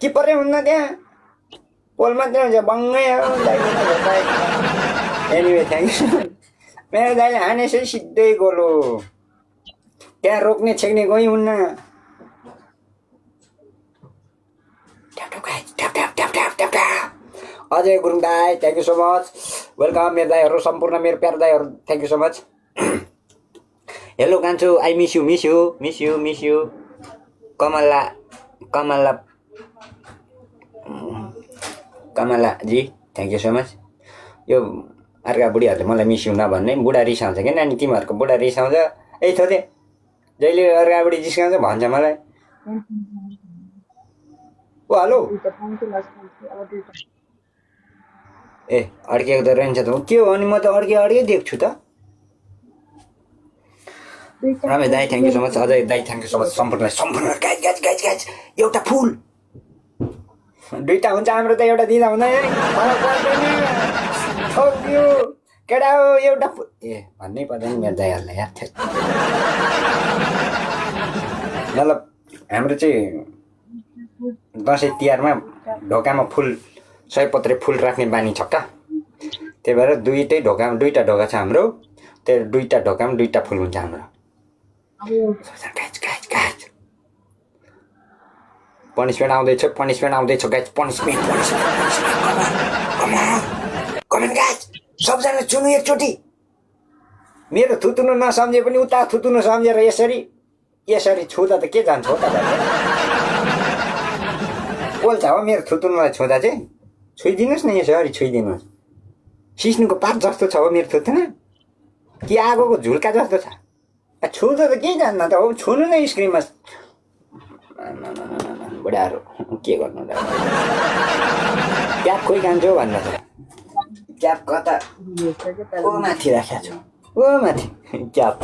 किपरै हुन्न त्यहाँ पोल मात्रै हुन्छ बङ्गै हो एनिवे थ्याङ्क यू मेरो दाइले हानेछ सिधै गोलो त्यहाँ रोक्ने छेक्ने कोही हुन्न अजय गुरुङ दाई thank you so much welcome मेरो दाईहरू सम्पूर्ण मेरो प्यारो दाईहरू thank you so much hello कान्छु I miss you Kamala ji thank you so much यो अर्का बुढीहरूले मलाई मिस यू नभन्ने बुढा रिसाउँछ क्या नानी तिमीहरूको बुढा रिसाउँछ ए थोदे जहिले अर्का बुढी जिस्काउँछ भन्छ मलाई ओ हेलो ए अड्किएको त रहन्छ त के हो अनि म त अड्के देख्छु त रमेश दाई thank you so much Ajay दाई थ्याङ्क यू सो मच सम्पूर्ण गाइज एउटा फुल दुईटा हुन्छ हाम्रो त एउटा दिँदा हुँदैन थोक्यो केटा हो एउटा फुल ए भन्नै पर्दैन मेरो दाइहरूलाई याद थियो मतलब हाम्रो चाहिँ दसैँ तिहारमा ढोकामा फुल सयपत्रे फुल राख्ने बानी छ क्या त्यही भएर दुईटा ढोका छ हाम्रो त्यो दुईटा ढोकामा दुईटा फुल हुन्छ हाम्रो पनिसमेन्ट आउँदैछ गाइज पनिसमेन्ट कमेन्ट गाइज सबजना चुनु एकचोटि मेरो थुतुनु नसम्झे पनि उता थुतुनु सम्झेर यसरी छुँदा त के जान्छ हो त पोल्छ हो मेरो थुतुनुलाई छुँदा चाहिँ छुइदिनुहोस् न यसरी छुइदिनुहोस् सिस्नुको पात जस्तो छ हो मेरो थुतुनु कि आगोको झुल्का जस्तो छ छुँदा त केही जान्न त हो छुनु नै स्क्रिनमा बुढाहरू के गर्नु र क्याप खोइ खान्छु भन्नु त क्याप कता ओ माथि राखेको छु ओ माथि क्याप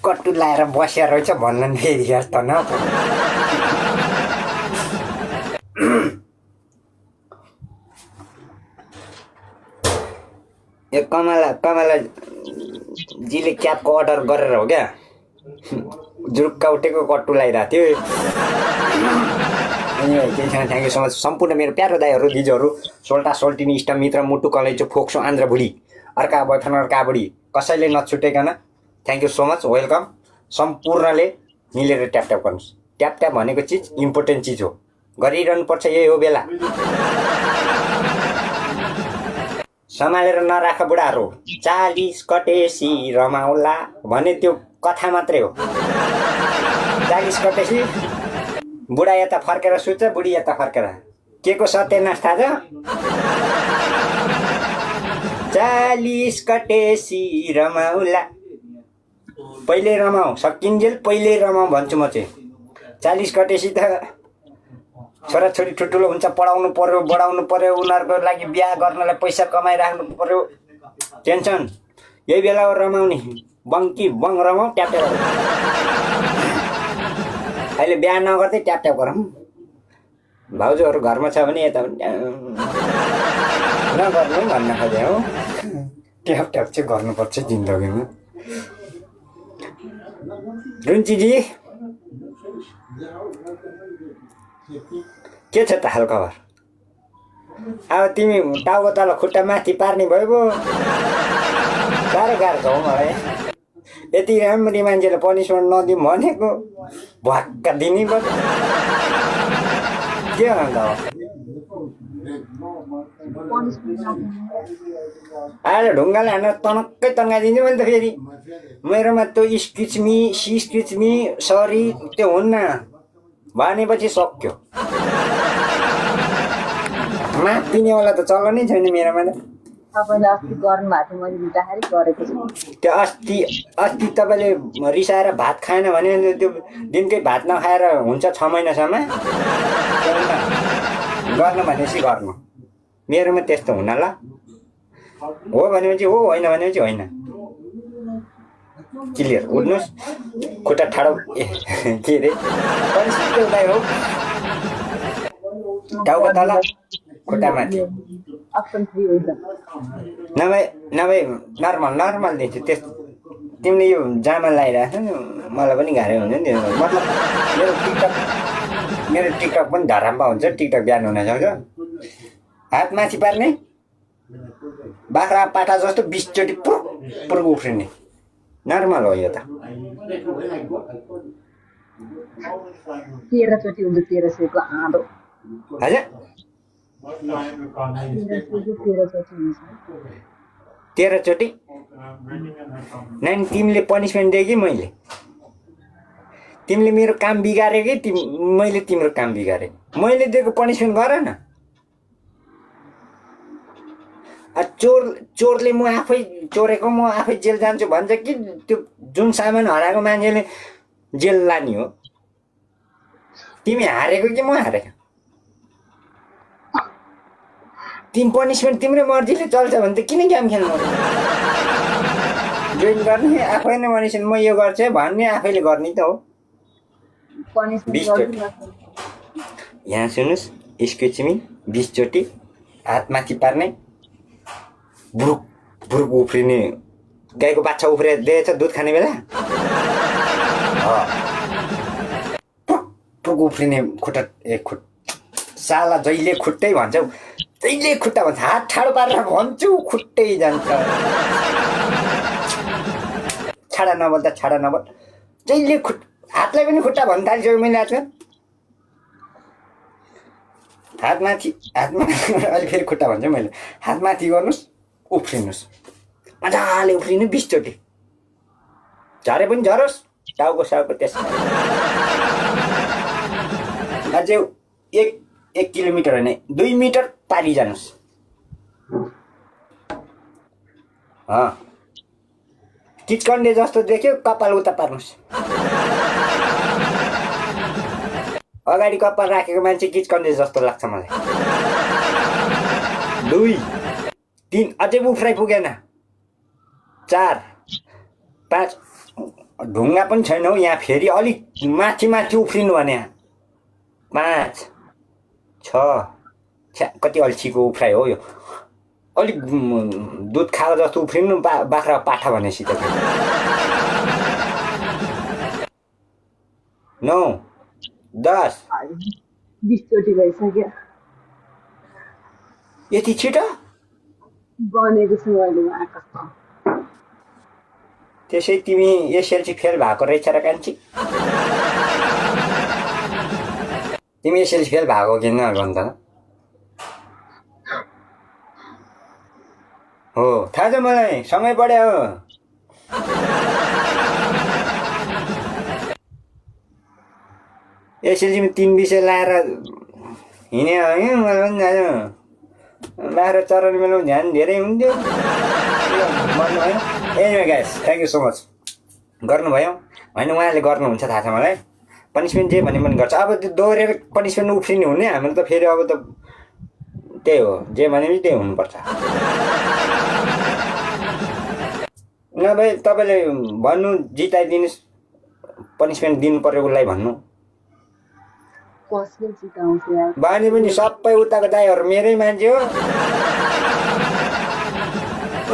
कट्टु लाएर बसेर रहेछ भन्नु नि फेरि जस्तो न यो कमला जीले क्यापको अर्डर गरेर हो क्या जुरुक्का उठेको कट्टु लगाइरहेको थियो त्यहीसँग थ्याङ्क यू सो मच सम्पूर्ण मेरो प्यारो दाईहरू दिदीहरू सोल्टा सोल्टिनी इष्टमित्र मुटु कलैचो फोक्सो आन्द्र बुढी अर्का बोयफ्रेन्ड अर्का बुढी कसैले नछुटेकन thank you so much welcome सम्पूर्णले मिलेर ट्याप गर्नुहोस् ट्याप भनेको चिज इम्पोर्टेन्ट चिज हो गरिरहनुपर्छ यही हो बेला सम्हालेर नराख बुढाहरू 40 कटेसी रमाउला भने त्यो कथा मात्रै हो 40 कटेसी बुढा यता फर्केर सुत्छ बुढी यता फर्केर के को सत्यनाश थाहा छ 40 कटेसी रमाउला पहिले रमाऊ सकिन्जेल पहिले रमाऊ भन्छु म चाहिँ 40 कटेसी त छोराछोरी ठुल्ठुलो हुन्छ पढाउनु पर्यो बढाउनु पर्यो उनीहरूको लागि बिहा गर्नलाई पैसा कमाइराख्नु पर्यो टेन्सन यही बेला रमाउने बङ्की बङ रमाऊ ट्याप अहिले बिहा नगर्दै ट्याप गरौँ भाउजूहरू घरमा छ भने यता नगर्नु भन्न खोजे हो ट्याप चाहिँ गर्नुपर्छ जिन्दगीमा रुन्चीजी के छ त हालखबर अब तिमी टाउको तल खुट्टा माथि पार्ने भयो साह्रो गाह्रो छ हौ मलाई यति राम्ररी मान्छेले पनिसमेन्ट नदिउँ भनेको भक्का दिनै पर्छ के अन्त आएर ढुङ्गाले हानेर तनक्कै तन्गाइदिन्छु मैले त फेरि मेरोमा त्यो स्क्रिचमी सी स्क्रिचमी सरी त्यो हुन्न भनेपछि सक्यो माफ दिनेवाला त चल्नै छैन मेरोमा त तपाईले अस्ति गर्नु भएको थियो मैले लिँदाखेरि गरेको छु त्यो अस्ति तपाईले रिसाएर भात खाएन भने त्यो दिनकै भात नखाएर हुन्छ 6 महिनासम्म गर्नु भनेपछि गर्नु मेरोमा त्यस्तो हुन ल हो भनेपछि हो होइन भनेपछि होइन क्लियर उड्नुहोस् खुट्टा ठाडो के रे हो टाउको तल खुट्टा माथि अप्सन 3 हुन्छ नभए नर्मल दिन्छु त्यस तिमीले यो जामा लगाइरहेको नि मलाई पनि गाह्रो हुन्छ नि मतलब मेरो टिकटक पनि धराम्पा हुन्छ टिकटक बिहान हुन सक्छ हात माथि पार्ने बाख्रा पाठा जस्तो 20 चोटि पुर्क उफ्रिने नर्मल हो यो त 13 चोटि हुन्छ 1300 को आँधो हजुर 13 चोटि नानी तिमीले पनिसमेन्ट दिए कि मैले तिमीले मेरो काम बिगारे कि मैले तिम्रो काम बिगारे मैले दिएको पनिसमेन्ट गर न चोरले म आफै चोरेको म आफै जेल जान्छु भन्छ कि त्यो जुन सामान हराएको मान्छेले जेल लाने हो तिमी हारेको कि म हारेको तिमी पनिसमेन्ट तिम्रै मर्जीले चल्छ भने त किन गेम खेल्नु जोइन गर्ने आफै नै पनिसमेन्ट म यो गर्छु भन्ने आफैले गर्ने त हो यहाँ सुन्नुहोस् स्केचिमी 20 चोटि हात माथि पार्ने बुरुक उफ्रिने गाईको बाछा उफ्रेर दिएछ दुध खाने बेला पुरुक उफ्रिने खुट्टा साला जहिले खुट्टै भन्छौ जहिले खुट्टा भन्छ हात ठाडो पारेर भन्छु खुट्टै जान्छ छाडा नबोल जहिले हातलाई पनि खुट्टा भन्न थालिसक्यो मैले आजकल हातमा अलि फेरि खुट्टा भन्छ मैले हात माथि गर्नुहोस् उफ्रिनुहोस् मजाले उफ्रिनु 20 चोटि झरे पनि झरोस् टाउको साउको त्यसमा अझै 1 किलोमिटर होइन 2 मिटर पारी जानुहोस् किचकन्डे जस्तो देख्यो कपाल उता पार्नुहोस् अगाडि कपाल राखेको मान्छे किचकन्डे जस्तो लाग्छ मलाई 2 3 अझै उफ्राइ पुगेन 4 5 ढुङ्गा पनि छैन हौ यहाँ फेरि अलिक माथि उफ्रिनु भने 5 6 कति अल्छीको उफ्राइ हो यो अलिक दुध खाएको जस्तो उफ्रिनु बाख्रा पाठा भनेपछि त 9 10 20 चोटि भइसक्यो यति छिटो बनेको छु अहिले आकाश त्यसै तिमी एसएलसी फेल भएको रहेछ र कान्छी तिमी एसएलसी फेल भएको किन भन्छ हो थाहा छ मलाई सँगै पढ्यो हो एसएलसीमा 3 विषय लाएर हिँडे होइन मलाई पनि जानु बाह्र चराउने बेलामा ध्यान धेरै हुन्थ्यो भन्नुभयो anyway guys thank you so much गर्नुभयो होइन उहाँले गर्नुहुन्छ थाहा छ मलाई पनिसमेन्ट जे भने पनि गर्छ अब त्यो दौडेर पनिसमेन्ट उफ्रिने हुने हाम्रो त फेरि अब त त्यही हो जे भने पनि त्यही हुनुपर्छ नभए तपाईँले भन्नु जिताइदिनुहोस् पनिसमेन्ट दिनु पर्यो उसलाई भन्नु बानी पनि सबै उताको दाइहरू मेरै मान्छे हो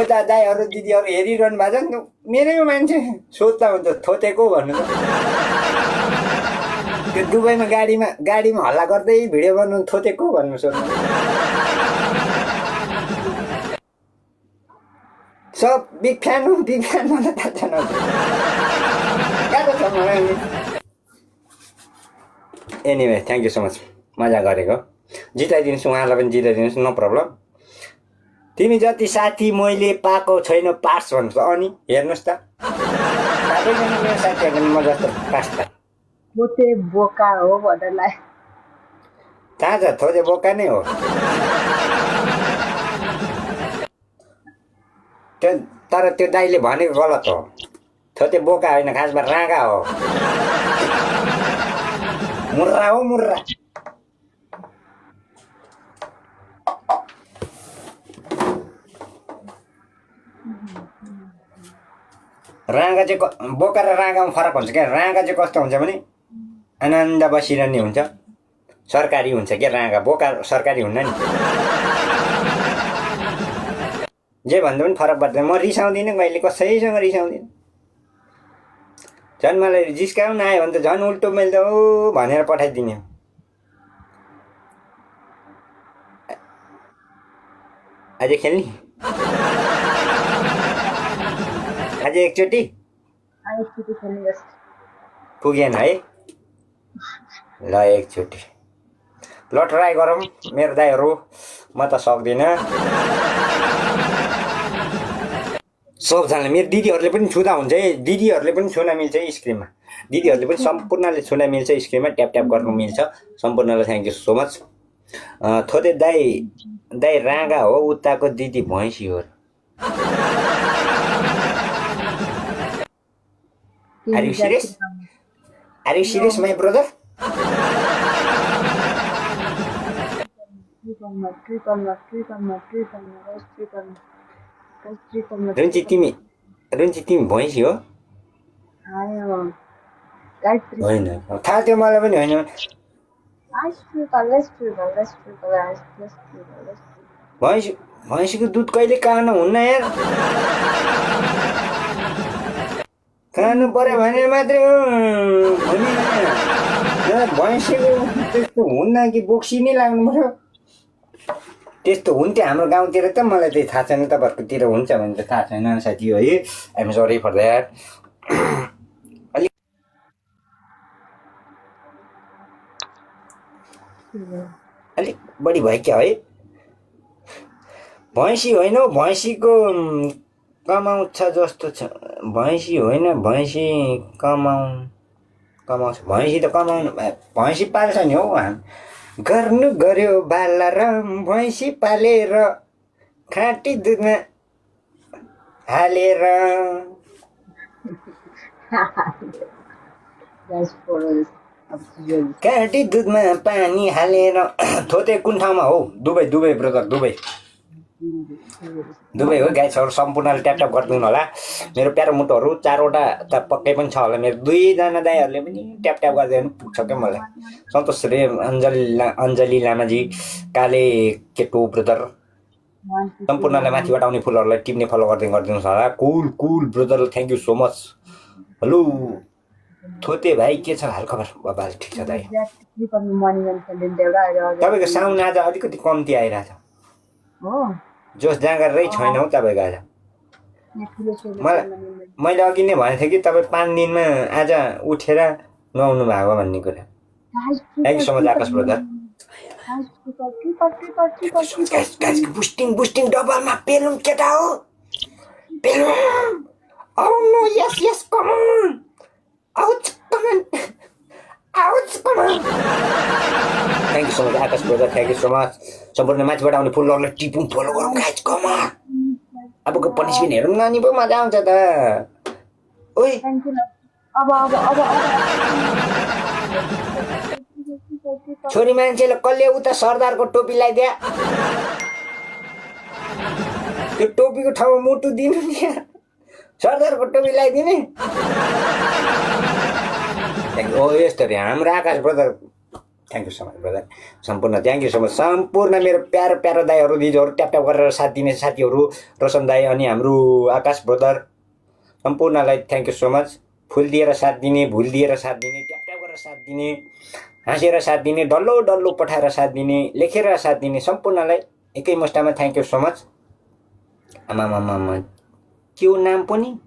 उता दाइहरू दिदीहरू हेरिरहनु भएको छ नि मेरै मान्छे सोध्दा हुन्छ थोतेको भन्नु त त्यो दुबईमा गाडीमा हल्ला गर्दै भिडियो गर्नु थोतेको भन्नु सोध्नु सब बिग फ्यान मलाई थाहा छैन कहाँ छ मलाई anyway thank you so much मजा गरेको जिताइदिनुहोस् उहाँलाई पनि जिताइदिनुहोस् नो प्रब्लम तिमी जति साथी मैले पाएको छैन पास भन्नुहोस् अनि हेर्नुहोस् त सबैजना मेरो साथीहरू म जस्तो पास त थोते बोका हो भन्नलाई थाहा छ थोते बोका नै हो तर त्यो दाइले भनेको गलत हो थोते बोका होइन खासमा राँगा हो मुर्रा हो मुर्रा राँगा चाहिँ बोका र राँगामा फरक हुन्छ क्या राँगा चाहिँ कस्तो हुन्छ भने आनन्द बसिरहने हुन्छ सरकारी हुन्छ क्या राँगा बोका सरकारी हुन्न नि जे भन्दा पनि फरक पर्दैन। म रिसाउँदिनँ कहिले, कसैसँग रिसाउँदिनँ। झन् मलाई जिस्काउन आयो भने त झन् उल्टो मैले त ओ भनेर पठाइदिने। अझै खेल्ने? अझै एकचोटि पुगेन है? ल एकचोटि ल ट्राई गरौँ मेरो दाइहरू। म त सक्दिनँ। सबजनाले मेरो दिदीहरूले पनि छुँदा हुन्छ है। दिदीहरूले पनि छुन मिल्छ है स्क्रिनमा। दिदीहरूले पनि सम्पूर्णले छुन मिल्छ स्क्रिनमा। ट्याप ट्याप गर्नु मिल्छ। सम्पूर्णलाई थ्याङ्क यू सो मच। थोते दाइ राँगा हो, उताको दिदी भैँसी हो। Are you serious? Are you serious, my brother? रुन्ची तिमी भैँसी हो? होइन, थाहा थियो मलाई पनि। होइन, भैँसीको दुध कहिले कान हुन्न यार। खानु पर्यो भने मात्रै हो। भैँसीको त्यस्तो हुन्न कि बोक्सी नै लाग्नु पर्यो। त्यस्तो हुन्थ्यो हाम्रो गाउँतिर त। मलाई त्यही थाहा छैन, तपाईँहरूकोतिर हुन्छ भने त थाहा छैन साथी हो है। I'm sorry for that. अलिक बढी भयो क्या है? भैँसी होइन हौ, भैँसीको कमाउँछ जस्तो छ। भैँसी होइन, भैँसी कमाउँछ। भैँसी त कमाउनु, भैँसी पाल्छ नि हौ। गर्नु गर्यो बाला र भैँसी पालेर खाँटी दुधमा हालेर। खाँटी दुधमा पानी हालेर। थोते कुन ठाउँमा हो? दुबई ब्रदर, दुबई हो गाइसहरू। सम्पूर्णले ट्याप ट्याप गरिदिनु होला। मेरो प्यारो मुटुहरू 4वटा त पक्कै पनि छ होला। मेरो 2जना दाइहरूले पनि ट्याप ट्याप गरिदियो भने पुग्छ क्या मलाई। सन्तोष रे, अञ्जली लामाजी, काले केटो ब्रदर, सम्पूर्णलाई माथिबाट आउने फुलहरूलाई टिप्ने फलो गरिदिनुहोस् होला। Cool brother, thank you so much. Hello थोते भाइ, के छ हालखबर? बाबा ठिक छ दाइ। तपाईँको साउन्ड आज अलिकति कम्ती आइरहेछ। जोस जाँगरै छैन हौ तपाईँको आज। मैले अघि नै भनेको थिएँ कि तपाईँ 5 दिनमा आज उठेर नुहाउनु भएको भन्ने कुरा। Thank you so much Akash brother. Boosting डबलमा पेलुम केटा हो। पेलुम। Oh no, yes, come on. Ouch, come on. Thank you so much Akash brother, thank you so much. सम्पूर्ण माथिबाट आउने फुलहरूलाई टिपुम फलो गरौँ गाइज, कम अन। अबको पनिसमेन्ट हेरौँ नानी पो मजा आउँछ त। ओइ छोरी मान्छेले कसले उता सरदारको टोपी लगाइदिया। त्यो टोपीको ठाउँमा मुटु दिनु नि। सरदारको टोपी लगाइदिने। ओ यस्तो रे हाम्रो Akash brother, thank you so much brother. सम्पूर्ण थ्याङ्क यू सो मच। सम्पूर्ण मेरो प्यारो दाइहरू, दिदीहरू, ट्याप ट्याप गरेर साथ दिने साथीहरू, रोशन दाई अनि हाम्रो आकाश ब्रदर, सम्पूर्णलाई थ्याङ्क यू सो मच। फुल दिएर साथ दिने, भुल दिएर साथ दिने, ट्याप ट्याप गरेर साथ दिने, हाँसेर साथ दिने, डल्लो पठाएर साथ दिने, लेखेर साथ दिने, सम्पूर्णलाई एकै मुष्टामा थ्याङ्क यू सो मच। आमामामा के हो नाम पनि?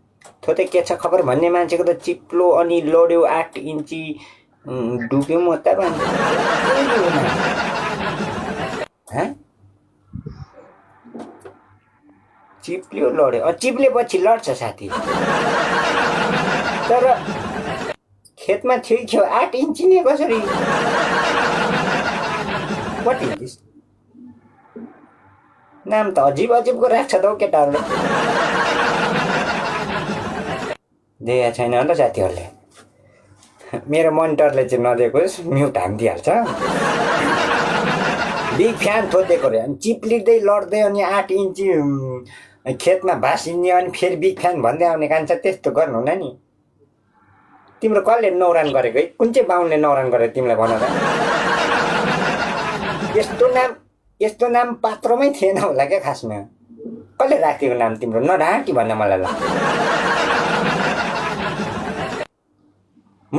थोते के छ खबर भन्ने मान्छेको त चिप्लो अनि लड्यो 8 इन्ची डुब्यो म त भन्ने। चिप्ल्यो लड्यो, चिप्लेपछि लड्छ साथी। तर खेतमा थियो 8 इन्ची नै कसरी? What is this? नाम त अजिबको राख्छ त हौ केटाहरूले। देखेको छैन होला साथीहरूले। मेरो मोनिटरले चाहिँ नदिएकोस्, म्युट हानिदिइहाल्छ। बिग फ्यान थोदेको रे। अनि चिप्लिँदै लड्दै अनि 8 इन्ची खेतमा भाँसिने अनि फेरि बिग फ्यान भन्दै आउने कान्छ। त्यस्तो गर्नु हुन नि। तिम्रो कसले नौरान गरेको है? कुन चाहिँ बाहुनले नौरान गरेको तिमीलाई भन त? यस्तो नाम पात्रोमै थिएन होला क्या खासमा। कसले राखिदिएको नाम तिम्रो नढाँटी भन्न मलाई ल म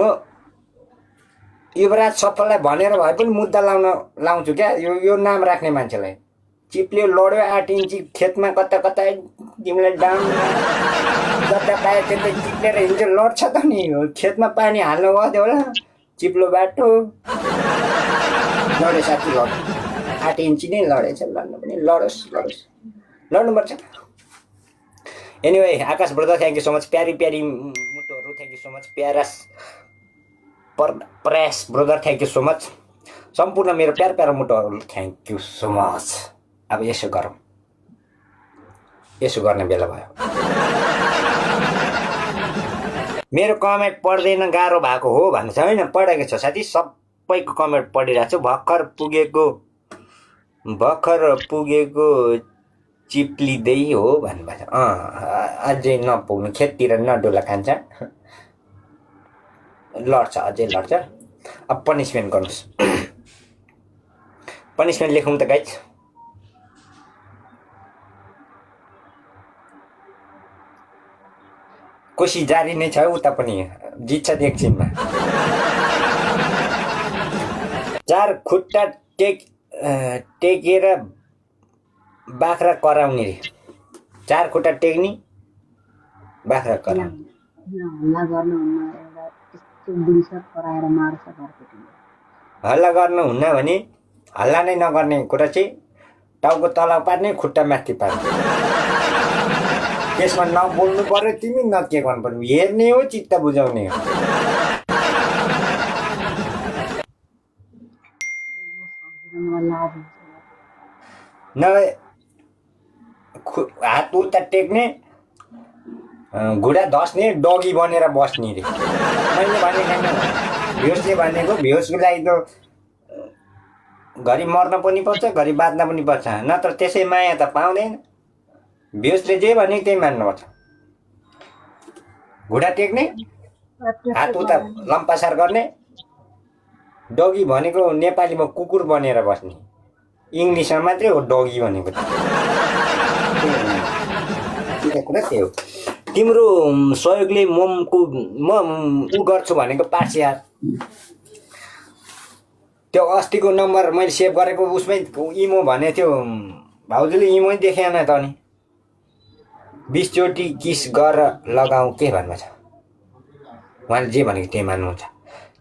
युवराज सफललाई भनेर भए पनि मुद्दा लाउँछु क्या यो नाम राख्ने मान्छेलाई चिप्ले लड्यो 8 इन्ची खेतमा कता कता तिमीलाई डाउन जता पायो त्यतै चिप्लेर हिँड्छ लड्छ त नि खेतमा पानी हाल्नु गयो होला चिप्लो बाटो लड्यो साथी लड्यो 8 इन्ची नै लडेछ लड्नु पनि लडोस् लड्नुपर्छ anyway Akash brother thank you so much प्यारी मुटुहरू थ्याङ्क यू सो मच प्यारास Prayas brother thank you so much सम्पूर्ण मेरो प्यारा मुटुहरू थ्याङ्क यू सो मच अब यसो गरौँ यसो गर्ने बेला भयो मेरो कमेन्ट पढ्दैन गाह्रो भएको हो भन्नु छ होइन पढेको छ साथी सबैको कमेन्ट पढिरहेको छु भर्खर पुगेको चिप्लिँदै हो भन्नुभएको छ अझै नपुग्नु खेततिर नडुला खान्छ लड्छ अझै लड्छ अब पनिसमेन्ट गर्नुहोस् पनिसमेन्ट लेखौँ त गाइज कोसी जारी नै छ उता पनि जित्छ एकछिनमा 4 खुट्टा टेकेर बाख्रा कराउने रे 4 खुट्टा टेक्नी बाख्रा कराउने हल्ला गर्नुहुन्न भने हल्ला नै नगर्ने कुरा चाहिँ टाउको तल पार्ने खुट्टा माथि पार्ने त्यसमा नबोल्नु पर्यो तिमी न के गर्नु पर्यो हेर्ने हो चित्त बुझाउने हो नभए हात उता टेक्ने घुँडा धस्ने डगी बनेर बस्ने रे मैले भनेको भेउसले भनेको भेउसको लागि त घरि मर्न पनि पर्छ घरि बाँच्न पनि पर्छ नत्र त्यसै माया त पाउँदैन भेउसले जे भने त्यही मान्नुपर्छ घुँडा टेक्ने हात उता लम्पासार गर्ने डगी भनेको नेपालीमा कुकुर बनेर बस्ने इङ्ग्लिसमा मात्रै हो डगी भनेको कुरा त्यही हो तिम्रो सहयोगले म उ गर्छु भनेको पार्छ यार त्यो अस्तिको नम्बर मैले सेभ गरेको उसमै इमो भनेको थियो भाउजूले इमो नै देखेन त नि 20 चोटि किस गरेर लगाऊ के भन्नु छ उहाँले जे भनेको त्यही मान्नुहुन्छ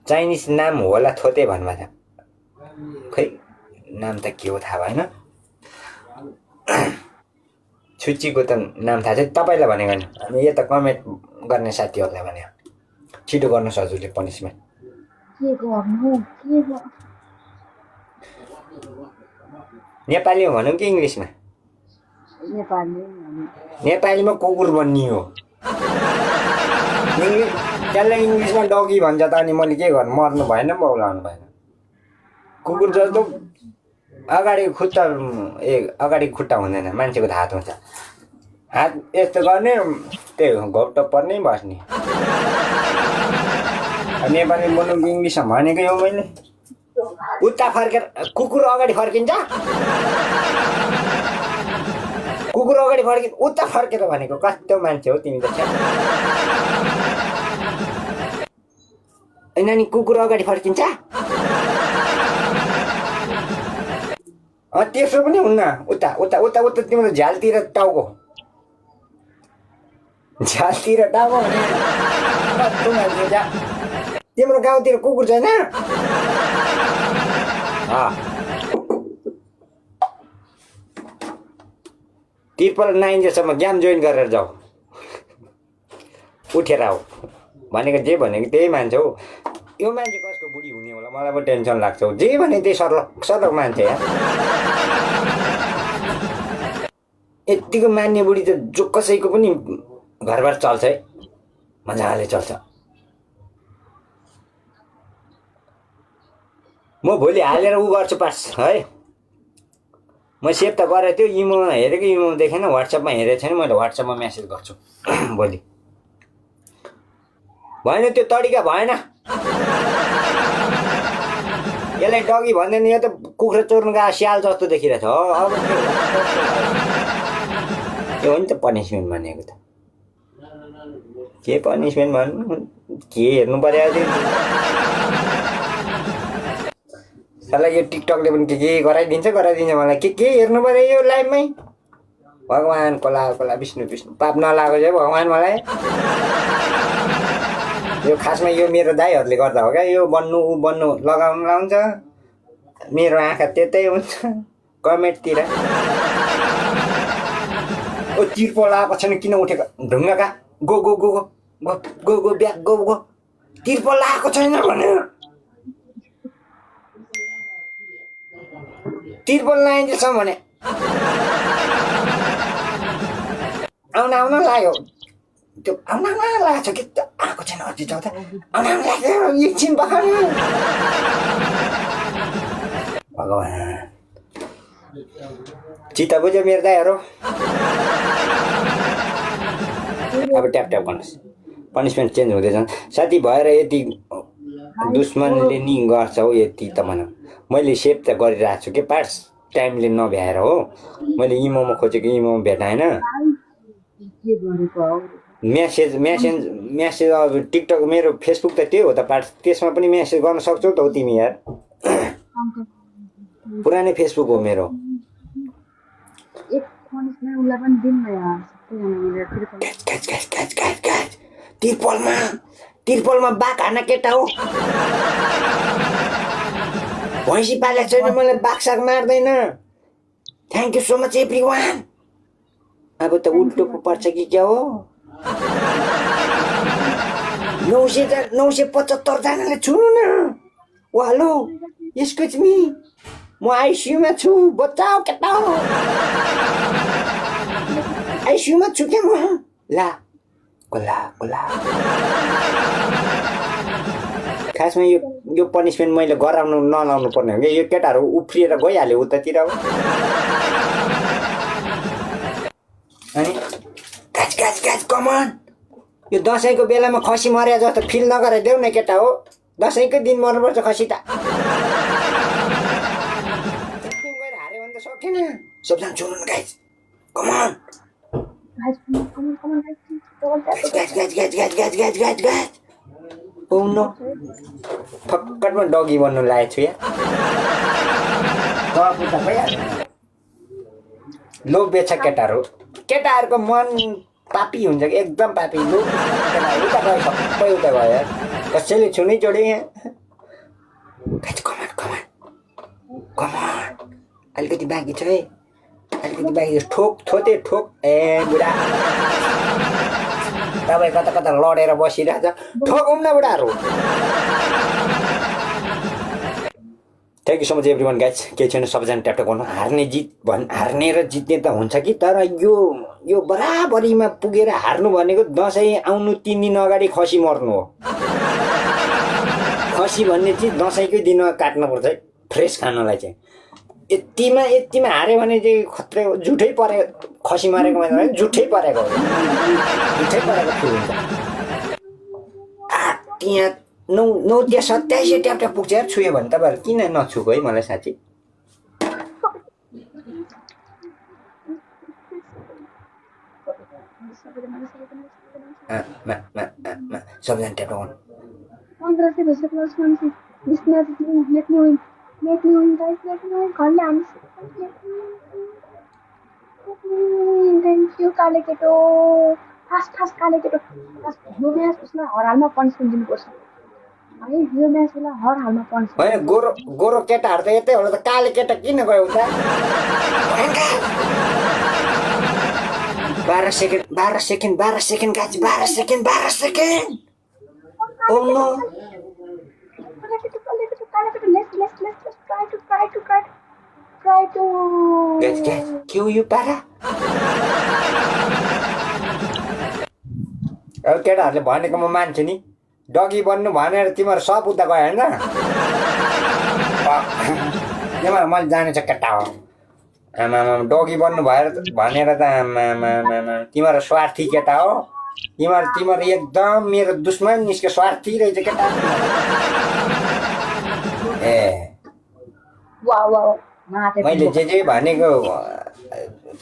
चाइनिज नाम होला थोते भन्नु छ खै नाम त के हो थाहा भएन छुच्चीको त नाम थाहा छ तपाईँलाई भनेको नि अनि यो त कमेन्ट गर्ने साथीहरूलाई भने छिटो गर्नुहोस् हजुरले पनिसमेन्ट नेपालीमा भनौँ कि इङ्ग्लिसमा नेपालीमा कुकुर बनियो त्यसलाई इङ्ग्लिसमा डगी भन्छ त अनि मैले के गर्नु मर्नु भएन बौलाउनु भएन कुकुर जस्तो अगाडि खुट्टा हुँदैन मान्छेको हात हुन्छ हात यस्तो गर्ने त्यही हो घोप्टो पर्नै बस्ने नेपाली बोल्नु इङ्ग्लिसमा भनेकै हो मैले उता फर्केर कुकुर अगाडि फर्किन्छ कुकुर अगाडि फर्किन्छ उता फर्केर भनेको कस्तो मान्छे हो तिमी त नानी कुकुर अगाडि फर्किन्छ त्यसो पनि हुन्न उता उता उता उता तिम्रो झ्यालतिर टाउको भने कस्तो मान्छे तिम्रो गाउँतिर कुकुर छैन तिर्पल 9 जेसम्म ज्ञान जोइन गरेर जाऊ उठेर आऊ भनेको जे भनेको त्यही मान्छे हो यो मान्छे कसको बुढी हुने होला मलाई पनि टेन्सन लाग्छ जे भने त्यही सर्लक मान्छे यतिको मान्ने बुढी त जो कसैको पनि घरबार चल्छ है मजाले चल्छ म भोलि हालेर उ गर्छु पास है म सेभ त गरेको थियो इमोमा हेरेको इमो देखेन व्हाट्सएपमा हेरेको छैन मैले व्हाट्सएपमा मेसेज गर्छु भोलि भएन त्यो तरिका भएन यसलाई डगी भन्दैन यो त कुखुरा चोर्नु गएको स्याल जस्तो देखिरहेछ हो अब त्यो हो नि त पनिसमेन्ट भनेको त के पनिसमेन्ट भन्नु के हेर्नु पर्यो साला यो टिकटकले पनि के गराइदिन्छ मलाई के हेर्नु पर्यो यो लाइभमै भगवान कोला विष्णु पाप नलागो चाहिँ भगवान मलाई यो खासमा यो मेरो दाइहरूले गर्दा हो क्या यो बन्नु ऊ बन्नु लगाउनु लाउँछ मेरो आँखा त्यतै हुन्छ कमेन्टतिर ओ तिर्पल आएको छैन किन उठेको ढुङ्गाका गो ब्याक गो तिर्पल आएको छैन भने तिर्पल लगाइदिएछ भने आउन लाग्यो त्यो आउन लागेको छ कि आएको छैन अझै चौथा आउन लाग्यो एकछिन भर्खर भगवान चित्त बुझ्यो मेरो दाइहरू अब ट्याप गर्नुहोस् पनिसमेन्ट चेन्ज हुँदै जान्छ साथी भएर यति दुश्मनले नि गर्छ हौ यति त भनौँ मैले सेभ त गरिरहेको छु कि पार्ट्स टाइमले नभ्याएर हो मैले इमोमा खोजेको इमोमा भेटाएन म्यासेज अब टिकटक मेरो फेसबुक त त्यही हो त पार्ट्स त्यसमा पनि म्यासेज गर्न सक्छौ त हो तिमी यार पुरानै फेसबुक हो मेरो तिर्पलमा बाघ हान्न केटा हो भैँसी पालेको छैन मलाई बाघ साग मार्दैन thank you so much everyone अब त उल्टो पो पर्छ कि क्या हो 975 जनाले छुनु न ओ हेलो एक्सक्युज मी म आइसियुमा छु बचाऊ केटा हो आइसियुमा छु क्या म ला कोला खासमा यो पनिसमेन्ट मैले गराउनु नलाउनु पर्ने हो कि यो केटाहरू उफ्रिएर गइहाल्यो उतातिर अनि गाज कमन यो दसैँको बेलामा खसी मर्या जस्तो फिल नगराइदेऊ न केटा हो दसैँकै दिन मर्नुपर्छ खसी त गएर हार्यो भने त सकेन सबजना सुन्नु न गाइज कमन गाइज औनो फक्कटमा डगी बन्नु लागेको छु यहाँ लोभ बेच्छ केटाहरूको मन पापी हुन्छ कि एकदम पापी लोभ उता गयो सबै उता गयो कसैले छुनै जोड्यो यहाँ कमान अलिकति बाँकी छ है अलिकति बाँकी ठोक ए बुढा तपाईँ कता लडेर बसिरहेछ ठोकौँ न बुढाहरू thank you so much every one guys केही छैन सबैजना ट्याप गर्नु हार्ने र जित्ने त हुन्छ कि तर यो बराबरीमा पुगेर हार्नु भनेको दसैँ आउनु 3 दिन अगाडि खसी मर्नु हो खसी भन्ने चिज दसैँकै दिनमा काट्नुपर्छ है फ्रेस खानलाई चाहिँ यतिमा हार्यो भने चाहिँ खत्रै हो जुठै परेको खसी मारेको मान्छे जुठै परेको फिल हुन्छ त्यहाँ 927 ट्याप पुग्छ यार छुयो भने तपाईँहरू किन नछुको है मलाई साथी सबजना ट्याप गर्नु Make me win, guys. Make me win. Thank you, Kaleketo. Fast, Kaleketo. यो म्याच उसमा हर हालमा पनिसमेन्ट दिनुपर्छ है यो म्याचमा हर हालमा पनिसमेन्ट हैन गोरो केटाहरु त यतै होला त काले केटा किन गयो उता 12 second guys 12 second Oh no. Let's try to Guys, kill you para. अब केटाहरूले भनेको म मान्छु नि डगी बन्नु भनेर तिमीहरू सब उता गयो हैन तिमीहरू मैले जानेछ केटा हो आमा डगी बन्नु भएर भनेर त आमा तिमीहरू स्वार्थी केटा हो तिमीहरू एकदम मेरो दुश्मन निस्के स्वार्थी रहेछ केटा ए मैले जे भनेको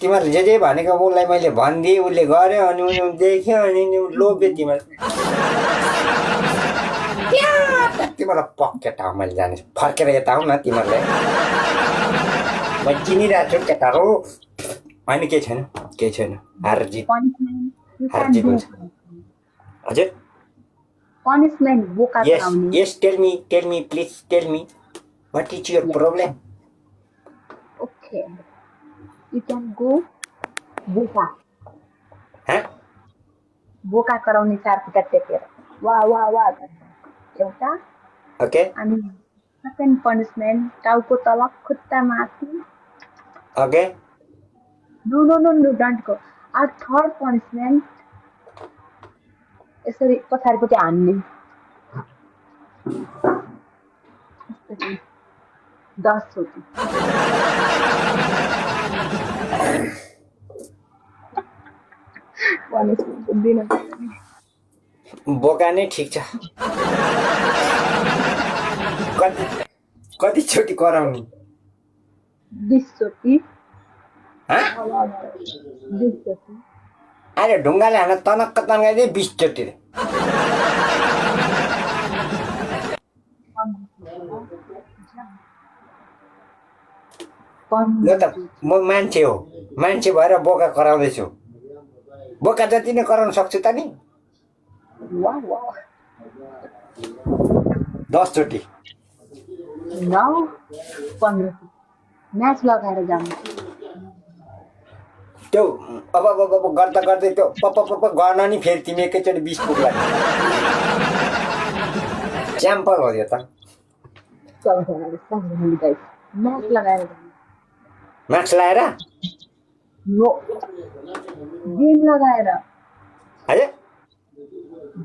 तिमीहरूले जे भनेको उसलाई मैले भनिदिएँ, उसले गर्यो अनि उनी देख्यो अनि लोभ्यो तिमीहरू। तिमीहरूलाई पक्का ठाउँ मैले जाने फर्केर यता आऊ न तिमीहरूलाई। म चिनिरहेको छु केटाहरू। होइन केही छैन हार जित हुन्छ। हजुर पनिसमेन्ट बोका कराउने। Yes tell me please tell me what is your problem? Okay you can go बोका। बोका कराउने 4 खुट्टा टेकेर वा वा वा एउटा। ओके अनि सेकेन्ड पनिसमेन्ट टाउको तल खुट्टा माथि। Okay no no no no don't go. और थर्ड पनिसमेन्ट यसरी पछाडिपट्टि हान्ने 10 चोटि। बोका नै ठिक छ। कति चोटि कराउनु? 20 चोटि। 20 चोटि। अरे ढुङ्गाले हान तनक्क तन्काइदिए 20 चोटि। म मान्छे हो, मान्छे भएर बोका कराउँदैछु। बोका जति नै कराउन सक्छु त नि। 10 चोटि। 9 15 म्याच लगाएर जानु। त्यो अब गर्दा गर्दै त्यो पप गर्न नि फेरि तिमी एकैचोटि 20 पुग्ला। च्याम्पल हो यो त। म्याच लगाएर जानु। मास्क लगाएर? नो गेम लगाएर। हजुर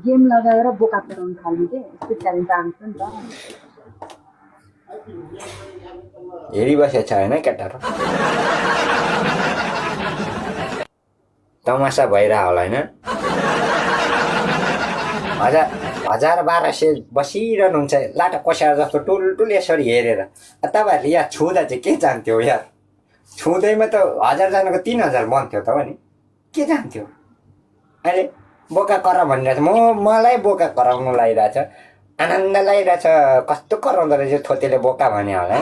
गेम लगाएर बोका कराउनु थाल्नु के यस्तो च्यालेन्ज आउँछ नि त। हेरिबसेको छ होइन केटाहरू? तमासा भइरह होला होइन? 1000-1200 बसिरहनुहुन्छ लाटा कोसाएर जस्तो टुल यसरी हेरेर। तपाईँहरूले यहाँ छुँदा चाहिँ के जान्थ्यो यार? छुँदैमा त 1000 जनाको 3000 बन्थ्यो त हो नि, के जान्थ्यो? अहिले बोका करा भनिरहेछ, मलाई बोका कराउनु लागिरहेछ, आनन्द लागिरहेछ। कस्तो कराउँदो रहेछ थोतेले बोका भने होला।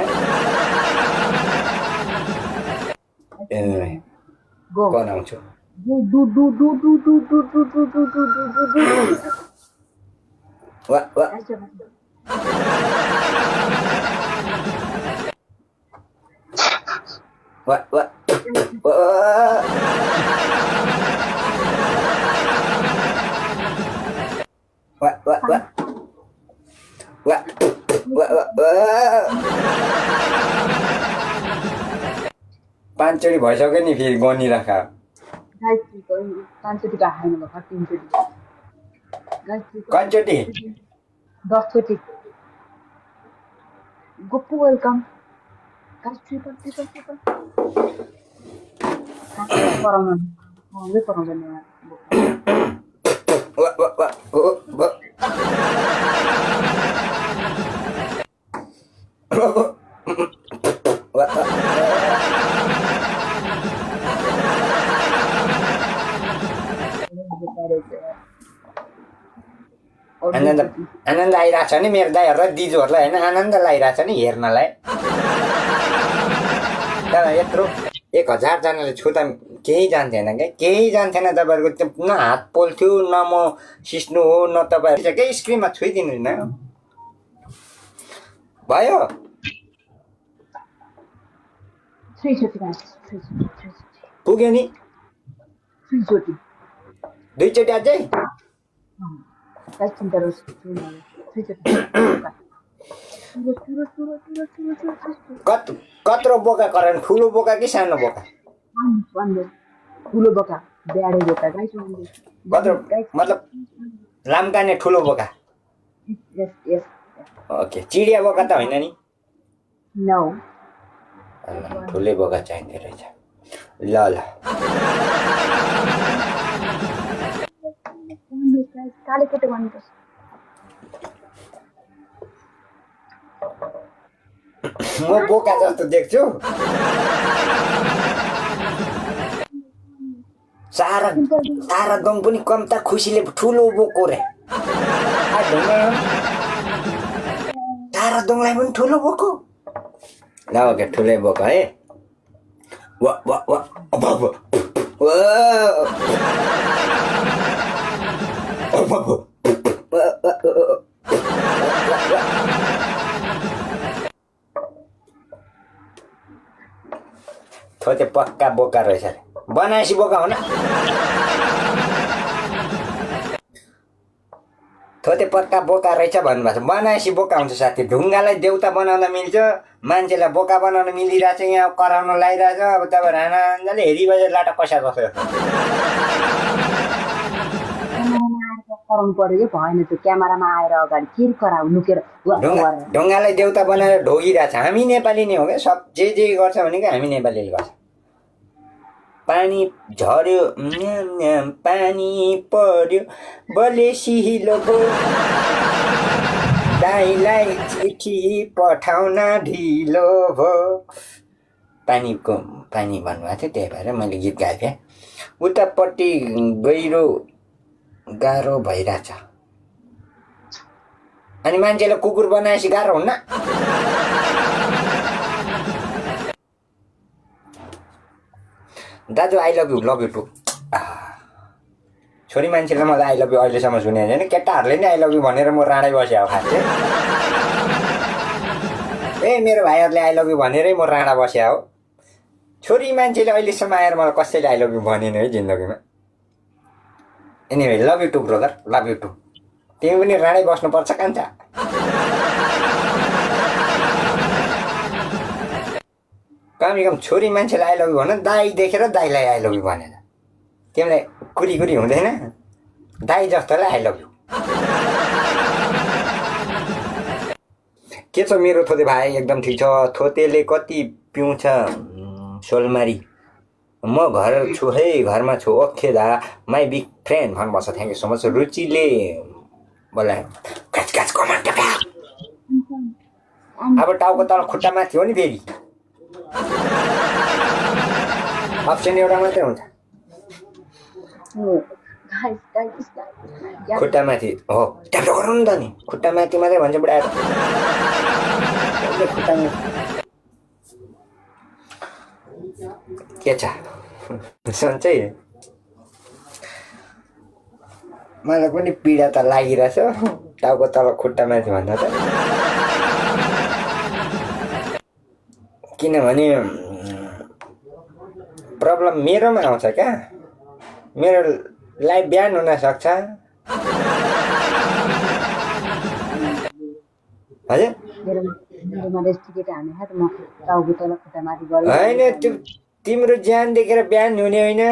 कराउँछु। पाँचचोटि भइसक्यो नि फेरि गनिराख। 5 चोटि हाल्नु भएको 3 चोटि। कतिचोटि? 10 चोटि। गोपु वेलकम। आनन्द आइरहेछ नि मेरो दाइहरूलाई दिजुहरूलाई होइन? आनन्द लागिरहेछ नि हेर्नलाई। तर यत्रो 1000 जनाले छुँदा केही जान्थेन क्या, केही जान्थेन। तपाईँहरूको त्यो न हात पोल्थ्यो न म सिस्नु हो न तपाईँहरू केही स्क्रिनमा छुइदिनु न भयो। 3 चोटि पुग्यो नि। 3 चोटि 2 चोटि अझै। कत्रो बोका कराउनु? ठुलो बोका कि सानो बोका? ठुलो बोका, ब्याडे बोका। कत्रो मतलब लाम्काने ठुलो बोका? ओके। चिडिया बोका त होइन नि? नो ठुलै बोका चाहिँदो रहेछ। ल कालीकोटे भन्नुपर्छ। म बोका जस्तो देख्छु? सारा दङ पनि कम्ता खुसीले ठुलो बोको रे सारा दङलाई पनि ठुलो बोको ल ओके ठुलै बोको है वा वा वा अब थोते पक्का बोका रहेछ रे बनाएसी बोका हो न थोते पक्का बोका रहेछ भन्नुभएको छ बनाएसी बोका हुन्छ साथी ढुङ्गालाई देउता बनाउन मिल्छ मान्छेलाई बोका बनाउन मिलिरहेछ यहाँ कराउन लागिरहेछ अब तपाईँ राणाले हेरिबजे लाटा पैसा जस्तो कराउनु पर्यो भएन त्यो क्यामेरामा आएर अगाडि के कराउ लुकेर ढुङ्गालाई देउता बनाएर ढोगिरहेछ हामी नेपाली नै हो क्या सब जे गर्छ भनेको हामी नेपालीले गर्छ पानी झर्यो पानी पर्यो बलेसिलो दाइलाई चिठी पठाउन ढिलो भो पानी भन्नुभएको थियो त्यही भएर मैले गीत गाएको थिएँ उतापट्टि गहिरो गाह्रो भइरहेछ अनि मान्छेलाई कुकुर बनाएपछि गाह्रो हुन्न दाजु आई लभ यु टु छोरी मान्छेले मलाई आई लभ यु अहिलेसम्म सुने छैन केटाहरूले नि आई लभ यु भनेर म राँडै बसेँ खास चाहिँ ए मेरो भाइहरूले आई लभ यु भनेरै म राँडा बसेँ हो छोरी मान्छेले अहिलेसम्म आएर मलाई कसैले आई लभ यु भनेन है जिन्दगीमा anyway love you too brother love you too तिमी पनि राँडै बस्नुपर्छ कान्छा कम छोरी मान्छेलाई आई लभ यु भन दाई देखेर दाईलाई आई लभ यु भनेर तिमीलाई कुरी हुँदैन दाई जस्तोलाई आई लभ यु के छ मेरो थोते भाइ एकदम ठिक छ थोतेले कति पिउँछ सोलमारी म घर छु है घरमा छु ओके दा माई बिग फ्रेन्ड भन्नुभएको छ थ्याङ्क यू सो मच रुचिले बोलायो काच कमान्ड अब टाउको तल खुट्टा माथि हो नि फेरि अप्सन एउटा मात्रै हुन्छ खुट्टा माथि हो ट्याप गरौँ नि त नि खुट्टा माथि मात्रै भन्छ बुढा खुट्टा के छ सन्चै मलाई पनि पीडा त लागिरहेछ टाउको तल खुट्टा माथि भन्दा त किनभने प्रब्लम मेरोमा आउँछ क्या मेरो लाइफ बिहान हुन सक्छ हजुर होइन तिम्रो ज्यान देखेर बिहान हुने होइन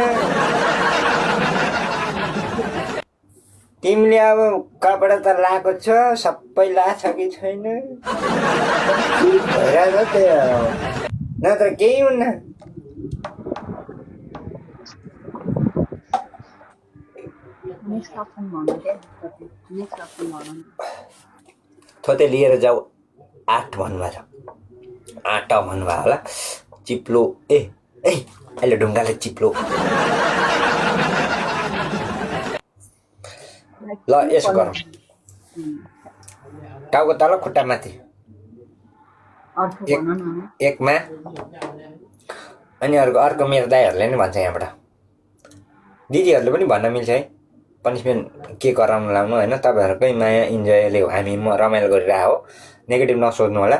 तिमीले अब कपडा त लाएको छ सबै लाछ कि छैन भइरहेछ त्यही नत्र केही हुन्न थोते लिएर जाऊ 8 भन्नुभएको छ 8 भन्नुभयो होला चिप्लो ए अहिले ढुङ्गाले चिप्लो ल यसो गरौँ टाउको तल खुट्टा माथि एकमा अनि अर्को मेरो दाइहरूले नि भन्छ यहाँबाट दिदीहरूले पनि भन्न मिल्छ है पनिसमेन्ट के गराउनु लाउनु होइन तपाईँहरूकै माया इन्जोयले हामी म रमाइलो गरिरहेको हो नेगेटिभ नसोच्नु होला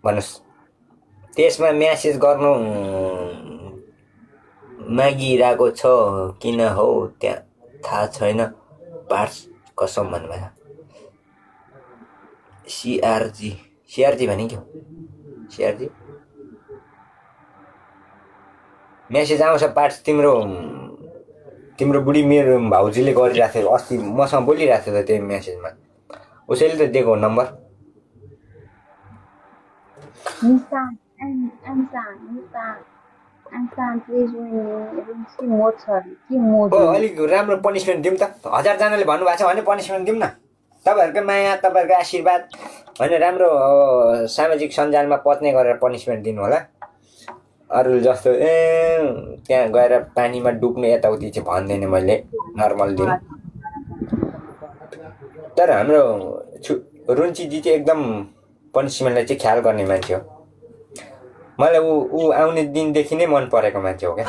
भन्नुहोस् त्यसमा म्यासेज गर्नु मागिरहेको छ किन हो त्यहाँ थाहा छैन पार्ट्स कसम भन्नुभयो सिआरजी भने के हो सिआरजी म्यासेज आउँछ पार्ट्स तिम्रो बुढी मेरो भाउजूले गरिरहेको थियो अस्ति मसँग बोलिरहेको थियो त त्यही म्यासेजमा उसैले त दिएको नम्बर अलिक राम्रो पनिसमेन्ट दिउँ त 1000 जनाले भन्नुभएको छ भने पनिसमेन्ट दिउँ न तपाईँहरूकै माया तपाईँहरूको आशीर्वाद होइन राम्रो सामाजिक सञ्जालमा पत्ने गरेर पनिसमेन्ट दिनु होला अरूले जस्तो त्यहाँ गएर पानीमा डुब्ने यताउति चाहिँ भन्दैन मैले नर्मल दिन। तर हाम्रो रुन्चीजी चाहिँ एकदम पनिसमेन्टलाई चाहिँ ख्याल गर्ने मान्छे हो। मलाई ऊ आउने दिनदेखि नै मन परेको मान्छे हो क्या।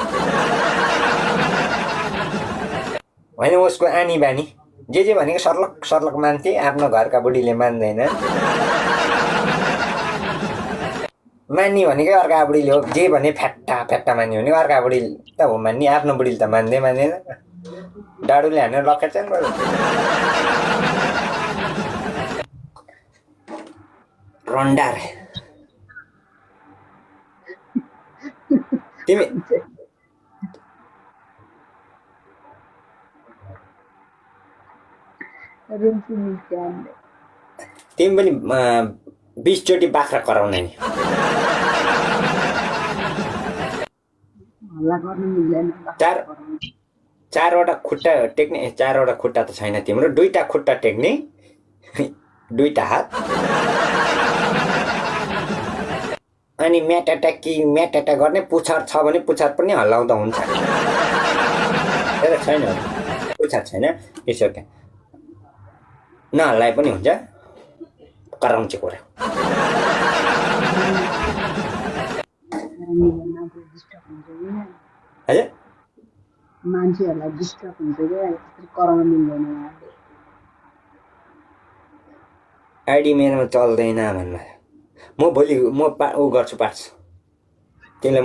होइन उसको आनी बानी जे भनेको सर्लक सर्लक मान्थे। आफ्नो घरका बुढीले मान्दैन, मान्ने भनेकै अर्का बुढीले हो। जे भने फ्याट्टा फ्याट्टा मान्ने भनेको अर्का बुढी त हो मान्ने, आफ्नो बुढीले त मान्दैन। डाडुले हानेर लखेट्छन् बरु। रन्डार तिमी पनि 20 चोटि बाख्रा कराउने नि। चारवटा खुट्टा टेक्ने, 4वटा खुट्टा त छैन तिम्रो, 2टा खुट्टा टेक्ने, 2टा हात, अनि म्याटाटा गर्ने। पुछार छ भने पुछार पनि हल्लाउँदा हुन्छ। छैन पुछार छैन यसो क्या नहल्लाए पनि हुन्छ। कराउँछ कुरा हजुर मान्छेहरूलाई डिस्टर्ब हुन्छ क्या, कराउन मिल्दैन। आइडी मेरोमा चल्दैन भन्नु। म भोलि ऊ गर्छु पार्ट्स तिमीलाई।